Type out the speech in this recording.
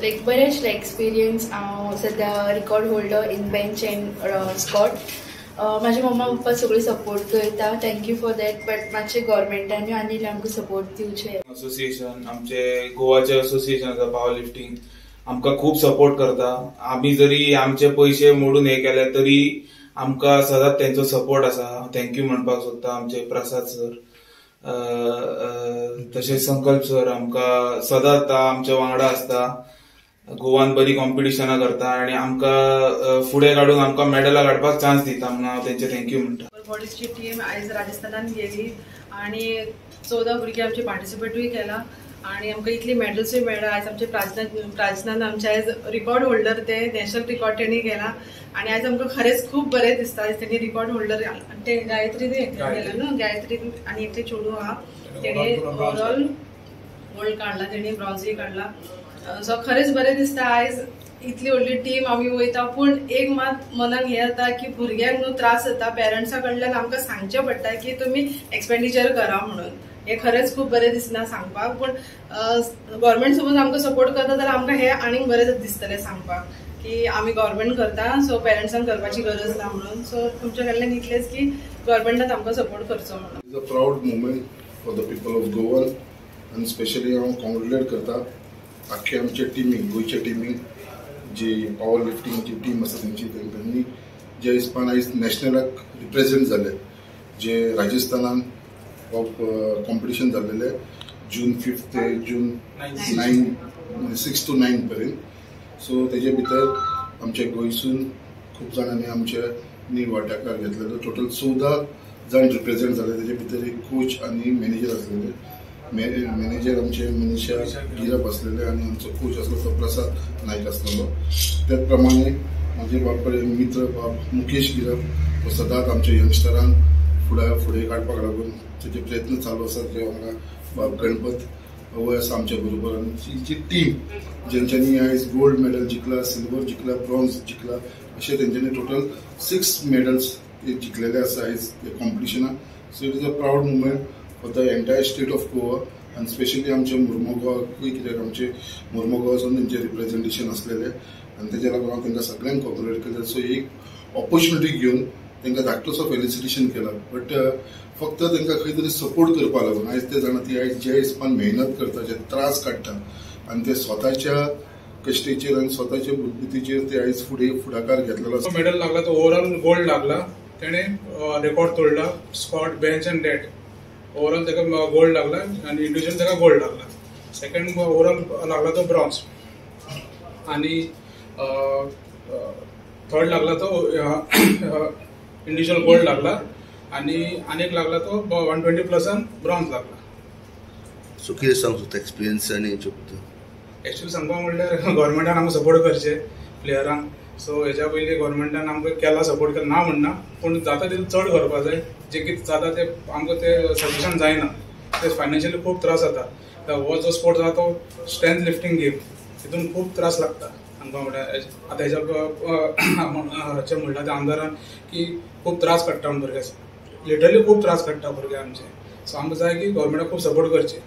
लायक बरें आशिल्लें एक्सपिरियन्स. हांव सद्या record holder in bench and squat. म्हाजे मम्मा पप्पा सगळी सपोर्ट करता, thank you for that. But मातशें गव्हर्मेंटानूय आनी आमकां सपोर्ट दिवचे. असोसिएशन आमचे गोवाचे असोसिएशन आसा पावर लिफ्टिंग, आमकां खूब सपोर्ट करता. आमी जरी आमचे पयशे मोडून हे केले तरी आमकां सदांच तेंचो सपोर्ट आसा. Thank you म्हणपाक सोदता आमचे प्रसाद सर, तशेंच संकल्प सर आमकां सदांच आमच्या वांगडा आसता. गोवान बरी कॉम्पिटिशनां करता आनी आमकां फुडें काडून आमकां मेडलां काडपाक चान्स दिता म्हणून हांव तेंचे thank you म्हणटा. बॉडीजची टीम आयज राजस्थानान गेली आनी 14 भुरगीं आमचे पार्टिसिपेटूय केला आनी आमकां इतली मेडल्सूय मेळ्ळा. आयज आमचे प्राजनान आमचे आयज रिकॉर्ड होल्डर, ते नॅशनल रिकॉर्ड तेणी केला आनी आयज आमकां खरेंच खूब बरें दिसता. आयज तेणी रिकॉर्ड होल्डर ते गायत्री केला न्हू, गायत्री आनी एकटे चेडूं आहा तेणी ओवरऑल गोल्ड काडला, तेणी ब्रॉन्झूय काडला. सो खरेंच बरें दिसता आयज इतली व्हडली टीम आमी वयता. पूण एक मात मनाक हें जाता की भुरग्यांक न्हू त्रास जाता, पेरंट्सां कडल्यान आमकां सांगचें पडटा की तुमी एक्सपेंडिचर करा म्हणून. हें खरेंच खूब बरें दिसना सांगपाक, पूण गव्हर्मेंट सपोज आमकां सपोर्ट करता जाल्यार आमकां हें आनीक बरें दिसतलें सांगपाक की आमी गव्हर्मेंट करता, सो पेरंट्सांक करपाची गरज ना म्हणून. सो तुमच्या कडल्यान इतलेंच की गव्हर्मेंटान आमकां सपोर्ट करचो म्हणून. It's a proud moment for the people of Goa आनी स्पेशली हांव कॉंग्रेच्युलेट करता आख्खे आमचे टिमीक, गोंयच्या टिमीक, जी पावर लिफ्टिंगची टीम आसा तेंची, तेंच्यांनी जे हिसपान आयज नॅशनलाक रिप्रेजेंट जाले, जे राजस्थानान कॉम्पिटिशन जाल्लेलें जून 5 ते जून 9, 6 to 9 पर्यंत. सो तेजे भितर आमच्या गोंयसून खूब जाणांनी आमच्या वांटेकार घेतलेलो. टोटल 14 जाण रिप्रेजेंट जाले. तेजे भितर एक कोच आनी मॅनेजर आसलेले. मॅनेजर आमचे मनीषा गिरप आसलेले आनी आमचो कोच आसलो तो प्रसाद नायक आसलेलो. त्याच प्रमाणे म्हाजे बाब मित्र बाब मुकेश गिरप हो सदांच आमच्या यंगस्टरांक फुडें काडपाक लागून तेजे प्रयत्न चालू आसात. ते वांगडा बाब गणपत होय आसा आमच्या बरोबर आनी जी टीम जेंच्यांनी आयज गोल्ड मेडल जिखला, सिल्वर जिखला, ब्रॉन्झ जिखला, अशें तेंच्यांनी टोटल 6 मेडल्स जिखलेले आसा आयज कॉम्पिटिशनाक. So it is a proud moment for the entire state of Goa आनी स्पेशली आमच्या मुर्मगांवाकूय, कित्याक आमचे मुर्मगांवासून तेंचें रिप्रेजेंटेशन आसलेलें आनी तेज्या लागून हांव तेंकां सगळ्यांक कॉंग्रेच्युलेट केलें. सो एक ऑपॉर्च्युनिटी घेवन तेंकां धाकटोसो फेलिसिटेशन केला, बट फक्त तेंकां खंय तरी सपोर्ट करपा लागून आयज ते जाणा ती आयज जे हिसपान मेहनत करता, जे त्रास काडटा आनी ते स्वताच्या कश्टेचेर आनी स्वताच्या बुद्धिचेर ते आयज फुडें फुडाकार घेतलेलो आसा. मेडल लागला तो ओवरऑल गोल्ड लागला, तेणें रेकॉर्ड तोडला squat, bench and dead. Overall ताका गोल्ड लागला आनी इंडिविज्युअल ताका गोल्ड लागला. सेकंड ओवरऑल लागला तो ब्रॉन्झ आनी थर्ड लागला तो इंडिविज्युअल गोल्ड लागला आनी आनीक लागला तो 120 प्लसान ब्रॉन्झ लागला. सो कितें सांग सोदता एक्सपिरियन्स आनी हेचे बद्दल? एक्चुअली सांगपाक म्हणल्यार गव्हर्मेंटान आमकां सपोर्ट करचे प्लेयरांक. सो हेज्या पयलीं गव्हर्मेंटान आमकां केला सपोर्ट केला ना म्हणना, पूण जाता तितलें चड करपाक जाय. जे कितें जाता ते आमकां ते सफिशंट जायना, ते फायनान्शियली खूब त्रास जाता. हो जो स्पोर्ट जाता तो स्ट्रेंथ लिफ्टिंग गेम, तितून खूब त्रास लागता आमकां. म्हणल्यार आतां हेज्या म्हणलां त्या आमदारान की खूब त्रास काडटा भुरगे, लिटरली खूब त्रास काडटा भुरगे आमचे. सो आमकां जाय की गव्हर्मेंटाक खूब सपोर्ट करचे.